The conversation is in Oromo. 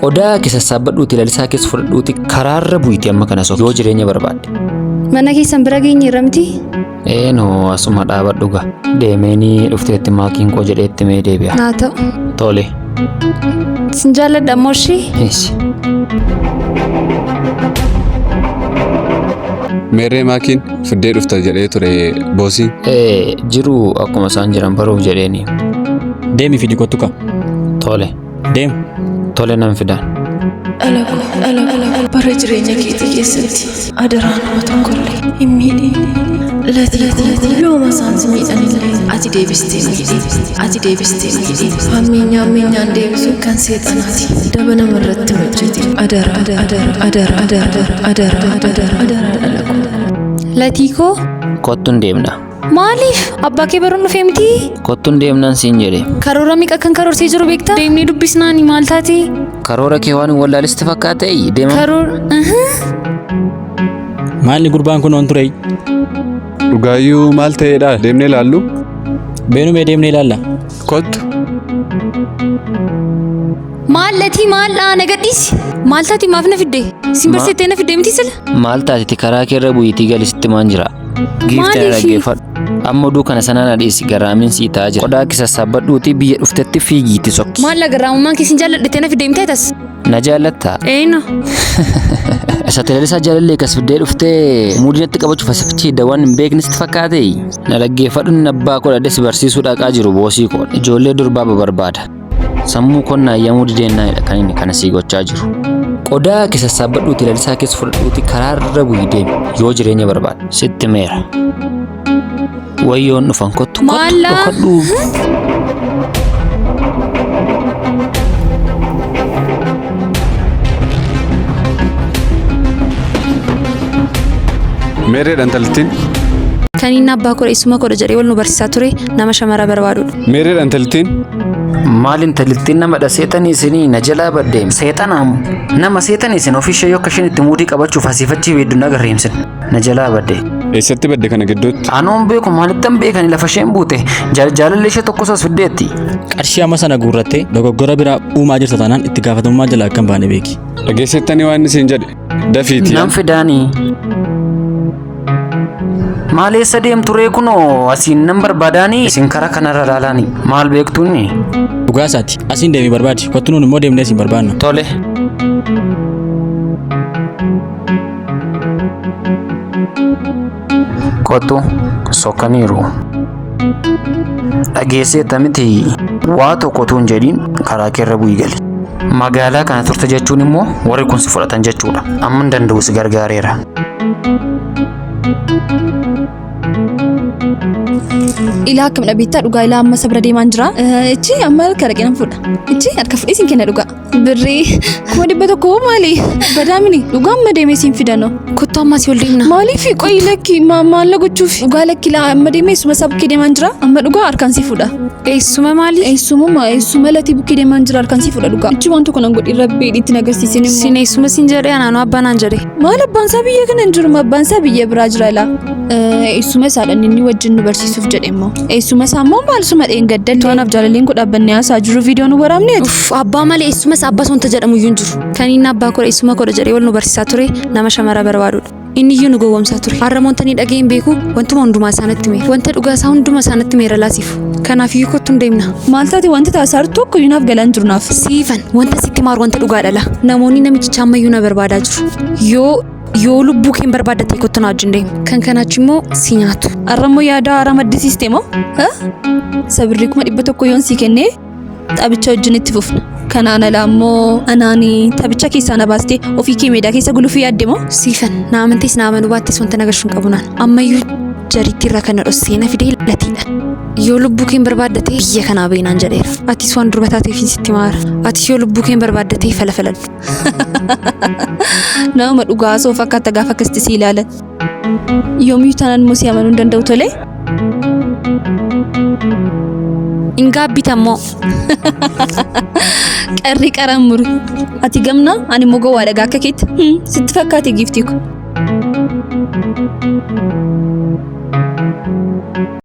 Qodaa kee sassaabbadhuuti lalisaa keessa fudhadhuuti karaarra bu'iti amma kana soki yoo jireenya barbaadde. Mana keessan bira geenyeerra miti? Eenoo asuma dhaabadhu gaa. Deemeenii dhufteetti maakiin koo jedheetti mee deebi'a. Naa ta'u. Tole. Sin jaalladha ammoo ishii. Eessi. Meerree maakiin fiddee dhufta jedhee ture boosiin. Ee jiru akkuma isaan jiran baruuf jedheeni. Deemi fidi kottu ka. Tole. Deem. Tole nan fidaan. Dhala koo, dhala koo, bara jireenya keetii keessatti adaraa nama tokkollee hin miidhin. Latii koo, yooma isaan si miidhanillee ati deebistee miidhi. Ati deebistee miidhi. Hammeenya hammeenyaan deebisuun kan seexanaati. Daba nama irratti hin hojjetin. Adaraa, adaraa, adaraa, adaraa, adaraa, adaraa, adaraa dhala koo. Latii koo. Kottu hin deemna. Maaliif? Abbaa kee baruun dhufee mitii? Kottu hin deemnaan siin jedhe. Karoora meeqa akkan karoorsee jiru beektaa? Deemnee dubbisnaani maal taate? Karoora kee waan hin wallaalisti fakkaate deema. Karoora. Maalli gurbaan kun on ture? Dhugaayyuu maal ta'eedha deemnee ilaallu? Beenu mee deemnee ilaalla. Kottu. Maal latii maal dhaa na gadhiisi. Maal taate maaf na fidde? Sin barsiiftee na fidde miti sila? Maal taateti karaa keerra bu'iitii gali sitti maan jira. Giiftii na Maaliifi? dhaggeeffadhu. Amma oduu kana sanaa na dhiisi garraamiin sii ta'aa jira. Qodaa kee sassaabbadhuutii biyya dhuftetti fiigiitti sokki. Maal garraamummaan kee sin jaalladhettee na fidde miti atas? Na jaallattaa? Eeno. Isa Lalisaa jaalallee kas fiddee dhuftee muudii natti qabachuuf asifichi hidda waan hin beekne sitti fakkaate. Na dhaggeeffadhu inni abbaa koo dhadhe si barsiisuu dhaqaa jiru boosii koo. Ijoollee durbaa babarbaada. Sammuu koon na ayyamuu dideennaanidha kan inni kana sii gochaa jiru. Qodaa kee sassaabbadhuuti lalisaa keessa fudhadhuuti karaarra bu'ii deemi yoo jireenya barbaadde. Sitti meera. Wayyoon dhufan kottu kottu Maallaa? dhokadhu. Meerreedha intalittiin? Kan inni abbaa koo eessuma koodha jedhee wal nu barsiisaa ture nama shamara barbaadudha. Meerreedha intalittiin? Maal intalittiin nama dha seexanii isinii na jalaa baddeem seexanaamu nama seexanii isin ofii ishee yoo akka isheen itti muudii qabachuuf asiif achi beeddu na agarreemsin na jalaa badde. Eessatti badde kana gidduutti? Anoon beeku maalittan beekani lafa isheen buute jaalalli ishee tokko osoo fiddeetti. Qarshii amma sana guurrattee dogoggora biraa uumaa jirta taanaan itti gaafatamummaa jalaa akka hin baane beeki. Dhageessettanii waan inni siin jedhe. Dafiiti. Nan fidaanii. Maal eessa deemtu ree kunoo asiin nan barbaadaanii isin karaa kanarra ilaalaanii maal beektuuni? Dhugaa isaati. Asiin deemii barbaadi. Kottu nuun immoo deemnee asiin barbaanna. Tole. Kottu sokkaniiru. Dhageesseetta miti waa tokko utuu hin jedhiin karaa keerra bu'ii gali. Magaalaa kana turte jechuun immoo warri kun si fudhatan jechuudha. Amma hin danda'u si gargaareera. Ilaa akkam dhabeettaa dhugaa ilaa amma sabra deemaan jira. Ichi amma harka dhaqee nan fuudha. Ichi harka fudhee siin kenna dhugaa. Birrii 100,000 maali? Badaamini dhugaa amma deemee siin fidanoo. Kottu ammas ol deemna. Maaliif qoyi lakki maal na gochuuf dhugaa lakki laa amma deemee eessuma isaa bukkee deemaan jira. Amma dhugaa harkaan sii fuudha. Eessuma maali? Eessumuma eessuma latii bukkee deemaan jira harkaan sii fuudha dhugaa. Ichi waan tokko nan godhi rabbii itti na agarsiisin immoo. Sin eessuma sin jedhee anaanoo abbaa naan jedhe. Maal abbaan isaa biyya kana hin jiru abbaan isaa biyya biraa jira laa. Eessuma isaadhaan inni wajjin nu barsiisuuf jedhe immoo. Eessuma isaa immoo maal suma dheengaddalle. To'anaaf jaalalleen koo dhaabbannee haasaa jiru viidiyoo nu waraabne ati. Uff, abbaa malee eessumas abbaa wanta jedhamu iyyuu hin jiru. Kan inni abbaa koo eessuma koodha jedhee wal nu barsiisaa ture nama shamara barbaadudha. Inni iyyuu nu gowwoomsaa ture. Har'a wanta ni dhaga'e hin beeku wantuma hundumaa isaanitti meera. Wanta dhugaa isaa hundumaa isaanitti meera laasifu. Kanaaf iyyuu kottu hin deemna. Maal taate wanti taasisaa jirtu tokko iyyuu naaf galaan jiru naaf. Siifan wanta sitti maaru wanta dhugaa dhala. Namoonni namichicha ammayyuu na barbaadaa jiru. Yoo lubbuu kee hin barbaaddatte kottu na wajjin deemi. Kan kanaachi immoo si nyaatu. Har'a immoo yaada haaraa maddisiiste moo? Sabirri 100,000 yoon sii kennee taphicha wajjin itti fufna. Kanaan alaa immoo anaani taphicha keessaa na baastee ofii kee meedaa keessa gulufuu yaadde moo? Siifan na amantees na amanuu baattees wanta na gashuu hin qabu naan. Ammayyuu jariitti irraa kan na dhossee na fidee latiidha. Yoo lubbuu kee hin barbaaddatee biyya kanaa beenaan jedheera. Atis waan durba taateef sitti maara. Atis yoo lubbuu kee hin barbaaddatee falafaladhu. Nama dhugaa osoo fakkaata gaafa akkasitti si ilaalan. Yoomiyyuu taanaan immoo si amanuu hin danda'u tole. Hin gaabbitammoo. Qarri qaraan muru. Ati gamna ani immoo gowwaadha gaa akka keetti. Sitti fakkaate giiftii ko.